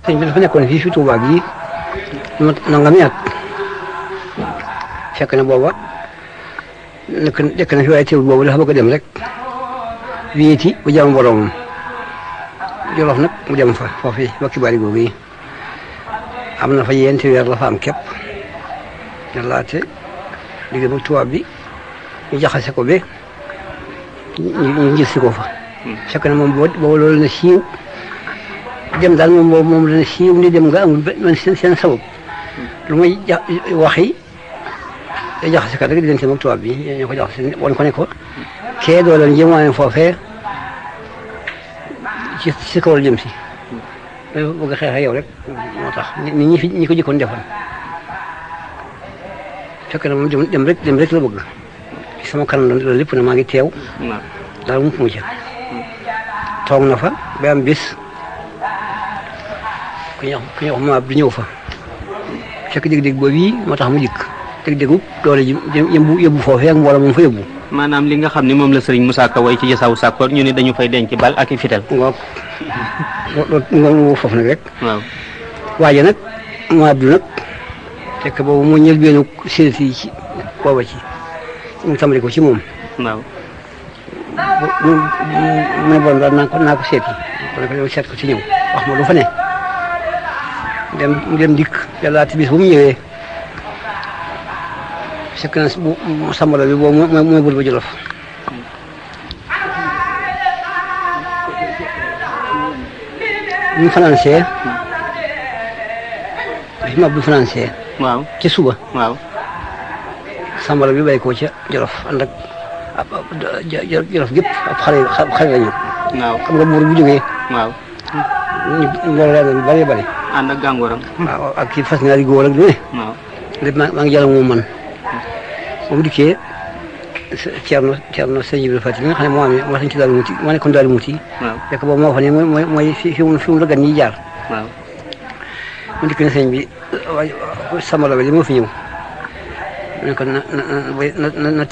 sëñ bi dafa nekkoon fii fi Touba gii nangami at fekk na booba nekk na fi waaye teewul boobu dafa bëgg a dem rek wéeti bu jàmm boromam Jolof nag mu dem fa foofu ba kibaari googu yi am na fa yenti weer la fa am képp yàllaate digg ba tubaab bi ñu jaxase ko ba ñu gis si ko fa fekk na moom boobu loolu na siiw dem daal moom dana siiw ni dem nga amul man seen sabab lu may waxi jaxase kat rek di leen seen ak tubaab bi ñu ko jaxase woon ko ne ko kee doo leen jëmwaane foofee ci kaw la jëm si bëgg a xeex yow rek moo tax ñi ko jëkkoon defoon fekk na moom dem rek la bëgg ci sama kanam loolu lépp na maa ngi teew daal mu ca toog na fa ba am bis ku ñu wax ma du ñëw fa fekk dégg-dégg boobu yi moo tax mu dikk dégg-déggu doole ji yóbbu foofee ak mbooloo moom fa yóbbu maanaam li nga xam ne moom la Serigne Moussa Ka way ci Jasaawu Sakkoor ñu ne dañu fay denc bal ak i fital. waaw loolu foofu nag rek. waaw waaye nag ma Abdou nag fekk boobu moo ñël benn séeréer yi ci booba ci mu tàmbali ko ci moom. waaw. mu ne bon daal naa ko seeti kon nag seet ko ci ñëw wax ma lu fa ne dem dikk yàlla ci bis bu mu ñëwee. fekk na bu sambala bi boobu mooy bul ba Jolof bi mu financé bi ma bu financé waaw ci suba waaw sambala bi bay ko ca Jolof ànd ak Jolof gépp ab xale la ñu waaw xam nga buur bu jógee waaw mbooloo bari bari ànd ak gàngooram waaw ak kii fas ñaari góor ak lu ne waaw lépp maa ngi jàll moom man bu mu dikkee Thierno sëñ Ibrahima Fatick mi nga xam ne moo amee moo tax ñu ci daal muuti moo nekkoon daal muuti. waaw fekk boobu moo fa ne mooy fi mu la gan ñi jaar. waaw mu dikk ne sëñ bi waaye sama la ba li moo fi ñëw. mu ne ko na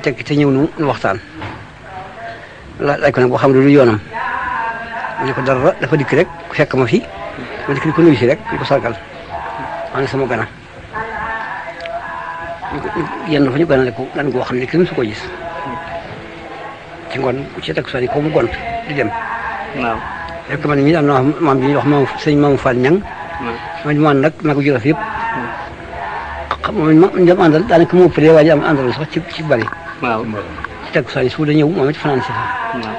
tekki te ñëw nu waxtaan. laaj ko nag boo xam ne lu yoonam. mu ne ko dara dafa dikk rek fekk ma fi. ma dikk di ko nuyu si rek di ko sargal. maa ngi sama gana. yenn dafa ñu ganale ko gan goo xam ne kenn su ko gis ci ngoon ci takkusaan yi ko mu gont di dem. waaw fekk man mii am na maam bi ñuy wax maam sëñ Maam Fall Ñang man nag maa ko Jolof yëpp xam nga ñoom àndal daanaka mu ëpp de waa ji am àndal sax ci bari. waaw ci takkusaan yi su da ñëw moom it fanaan si fa. waaw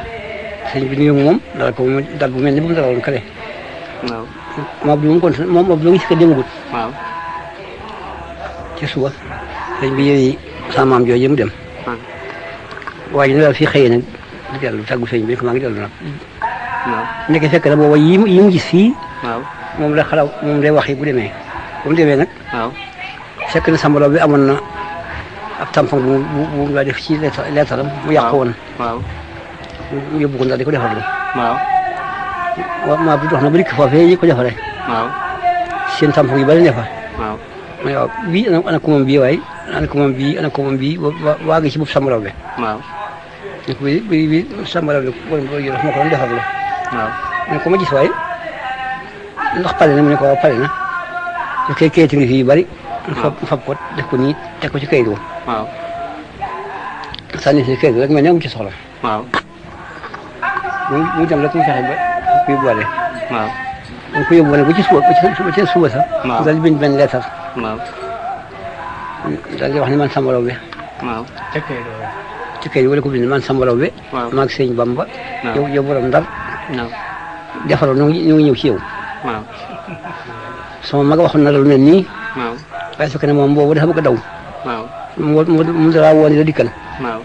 sëñ bi nuyu moom dal ko dal bu mel ni bu mu dalaloon kale. waaw moom bi mu gont moom ngi si ko démagut. waaw ci suba sëñ bi yëri sama maam jooju mu dem. waaye ñu daal fii xëyee nag di dellu tàggu sëñ bi maa ngi dellu nag. waaw nekk fekk na booba yi mu gis fii. waaw moom la xalaat moom lay wax yi bu demee. bu mu demee nag. waaw fekk na sambalo bi amoon na ab tampon bu mu la def ci leetaram mu yàqu woon. waaw mu yóbbu ko ndax di ko defarlu. waaw waaw maa bi dox na ba dikk foofee yi ko defaree. waaw seen tampon yi bari ne fa. waaw ma ne waaw bii ana ko moom bii waaye ana ko moom bii waa ngi ci bopp sambalo bi. waaw ne ko bi sambalo bi moo ko doon defarlu. waaw ne ko ma gis waaye ndax pare na mu ne ko waaw pare na su fekkee kayit ngi fi yu bari. fab ko def ko nii teg ko ci kayit woo. waaw sànni si kayit rek mel ne amu ci soxla. waaw mu dem rek mu fexe ba ku yóbbuwaale. waaw mu ko yóbbuwaale ba ci suba sax. waaw daal di bind benn leetar. waaw daal di wax ne man Samba Laobé. waaw ci kayit wala ko bind man Samba Laobé. waaw maag sëñ Bamba. waaw yow borom Ndar. waaw defaroo ñu ngi ñëw ci yow. waaw sama mag waxoon na la lu mel nii. waaw waaye fekk ne moom boobu dafa bëgg a daw. waaw mu dara woon la dikkal. waaw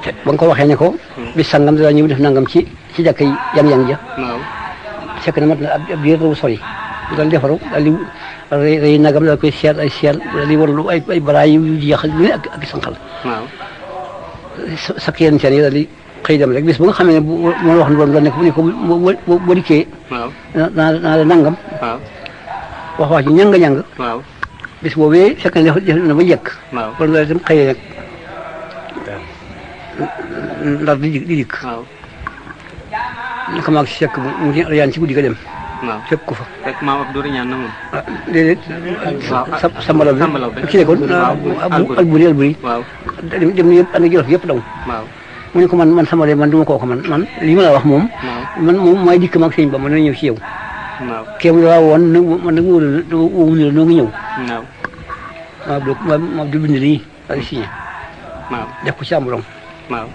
te ba nga ko waxee ne ko. bis sangam dara ñëw def nangam ci jàkka yi yang ja. waaw fekk na mat na ab biir bu sori. daal defaru daal di rëy nagam daal koy seet ay seet daal di warlu ay baraay yu jeex ak sànqal. waaw sa yenn seen yi daal di xëy dem rek bis bu nga xamee ne bu ma wax ne ko boo dikkee. waaw naa la nangam. waaw wax ci ñàng. waaw bis boobee fekk na def na ba njëkk. waaw kon loolu itam xëyee nag ndar di dikk. waaw naka maag si fekk mu yaan ci guddi ga dem waaw fekk ko fa fekk maam Abdou riñaan na moom ah déedéet sambalaw bi ki nekkoon alburi waaw dem yëpp ànd ak Jolof yëpp daw waaw mu ne ko man sama man du ma kooku man li ma la wax moom man moom mooy dikk maag sëñ ba man na ñëw ci yow waaw kéem la woon man nag wóolu la noo ngi ñëw waaw ma du bind lii ak signé waaw def ko ci amulong waaw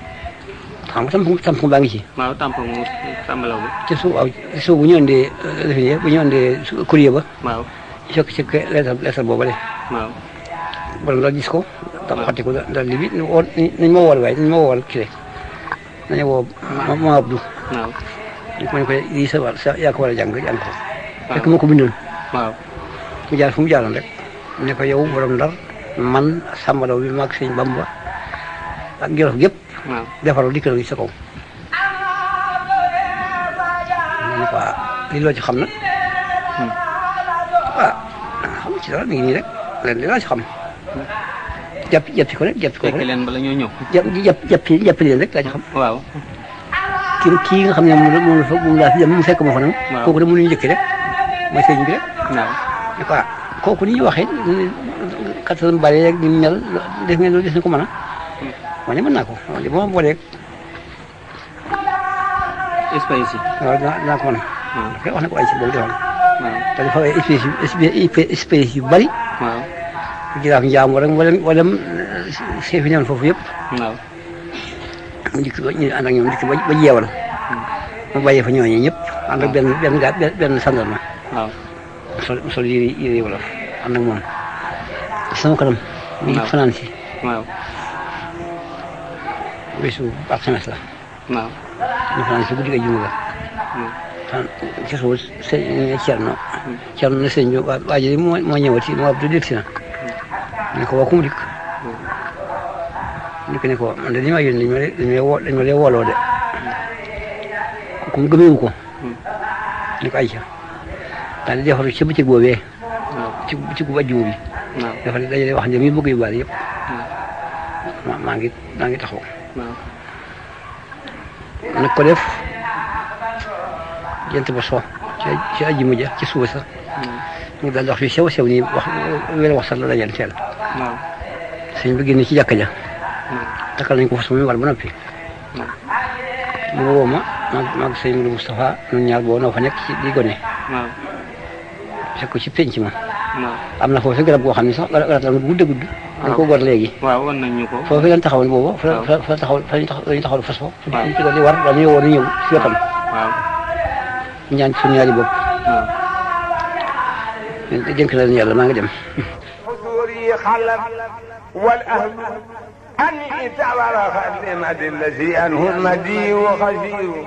xam nga tampon baa ngi ci waaw tampon mu sambalaw bi ci suuf waaw ci suuf bu ñu andee defe bu ñu andee courrier ba waaw fekk ci lettre booba de waaw bala nga gis ko tam xati ko daal li bi nañ ma wool waaye nañ ma wool kii nañu woo ma Abdou waaw ma ne ko lii sa yaa ko war a jàng ko fekk ma ko bindoon waaw mu jaar fu mu jaaroon rek ne ko yow borom Ndar man sambalaw bi maag sëñ Bamba ak Jolof gépp waaw defaral dikk na sa kaw ma ne ko lii loo ci xam na xam ci dara mi ngi nii rek leen li laa ci xam jàpp ko rek jàpp ko fekk leen bala ñoo ñëw jàpp leen rek laa ci xam waaw kii nga xam ne moom laa fi dem mu fekk ma fa nag kooku de mënuñu njëkk rek mooy sëñ bi rek waaw ne ko kooku ni ñu waxee kattan bari rek ni mel def ngeen loolu des na ko mën a ma ne mën naa ko li ma booleeg espèce yi waaw dinaa ko mën a wax na ko ay ci boobu defoon waaw te dafa ay espèce yu bari waaw jiraaf njaam wala chef yi newoon foofu yëpp waaw mu dikk ñu ànd ak ñoom dikk ba jeewal mu bàyyee fa ñooñu ñëpp ànd ak benn sandarma waaw sol yëre wolof ànd ak moom sama kanam mu ngi fanaan si waaw bésu alxames la waaw ñu fanaan si guddi ga juma ga ci suuf sëñ Cerno ne sëñ bi waa ji moo ñëwati moo Abdou dégg si na ne ko waa ku mu dikk ne ko man de li ma yónni dañ ma lee wooloo de ku mu gëmeewu ko ne ko ayca daal di defaru ci bëccëg boobee ci bëccëgu ajjuma bi dafa dajale wax njëm yi bëgg yu bari yëpp maa ngi taxaw nag ko def jant ba so ci ajjuma ja ci suba sax ñu daal di wax yu sew nii wax sax la dajal teel sëñ bi génn ci jàkka ja takkal nañ ko fas mu war ba noppi mu woo ma maag sëñ Modou Moustapha ñun ñaar boo noo fa nekk ci di gone fekk ko ci penc ma am na foofu garab goo xam ne sax garab la gudd dañ ko gor léegi waaw wan nañ ñu ko foofu lañ taxawoon boobu fa lañu taxaw fas ko ñu ci di war dañuy woo ñëw ci wetam ñaan suñu ñaari bopp dénk na leen yàlla maa ngi dem والأهل أني تبرخ لمد الذي أنه المدي وخشير